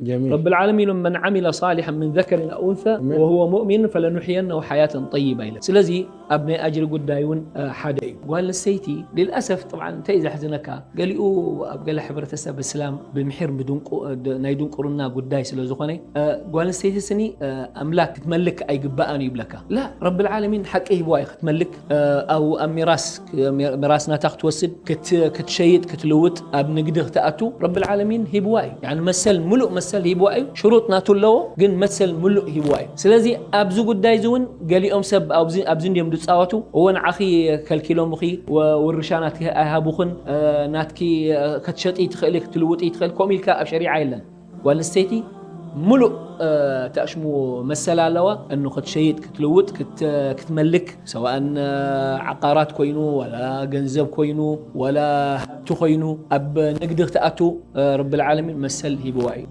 ጀሚል። ረብል ዓለሚን ኢሎም፣ መን ዓሚለ ሳሊሐን ምን ዘከሪን ኣው ኡንሳ ኣሜን። ወሁወ ሙእሚን ፈለኑሕየነሁ ሓያተን ጠይባ ኢለ። ስለዚ ኣብ ናይ ኣጅሪ ጉዳይ እውን እ፣ ሓደ እዩ። ጓል ኣንስተይቲ ልልኣሰፍ ጥብዓን እንታይ እዩ ዘሕዝነካ፣ ገሊኡ ኣብ ገለ ሕብረተሰብ እስላም ብምሒር ምድንቁ- እ፣ ድ- ናይ ድንቁርና ጉዳይ ስለ ዝኾነ እ፣ ጓል ኣንስተይቲ ስኒ እ፣ ኣምላክ ክትመልክ ኣይግባኣን እዩ ይብለካ። ላ፣ ረብል ዓለሚን ሓቂ ሂብዋ እዩ ክትመልክ እ፣ ኣብ ኣብ ሚራስ ክ- ሚራስ ናታ ክትወስድ ክት- ክትሸይጥ ክትልውጥ ኣብ ንግዲ ክትኣቱ ረብል ዓለሚን ሂብዋ እዩ። ያኒ መሰል ሙሉእ መሰል ሂብዋ እዩ። ሽሩጥ ናቱ ኣለዎ፣ ግን መሰል ሙሉእ ሂብዋ እዩ። ስለዚ ኣብዚ ጉዳይ እዚ እውን ገሊኦም ሰብ ኣብዚ ኣብዚ እንዲዮም ዝፃወቱ፣ እወ ንዓኺ ከልኪሎምኺ ወ- ውርሻ ናትኪ ኣይሃቡኽን እ፣ ናትኪ እ፣ ክትሸጢ ትኽእሊ ክትልውጢ ትኽእል፣ ከምኡ ኢልካ ኣብ ሸሪዓ የለን። ጓል ኣንስተይቲ ሙሉእ እ፣ ተኣሽምዎ መሰል ኣለዋ። እኑ ክትሸይጥ ክትልውጥ ክት- ክትመልክ፣ ሰዋእን እ፣ ዓቃራት ኮይኑ ዋላ ገንዘብ ኮይኑ ዋላ ሃብቲ ኮይኑ ኣብ ንግዲ ክትኣቱ እ፣ ረብል ዓለሚን መሰል ሂብዋ እዩ።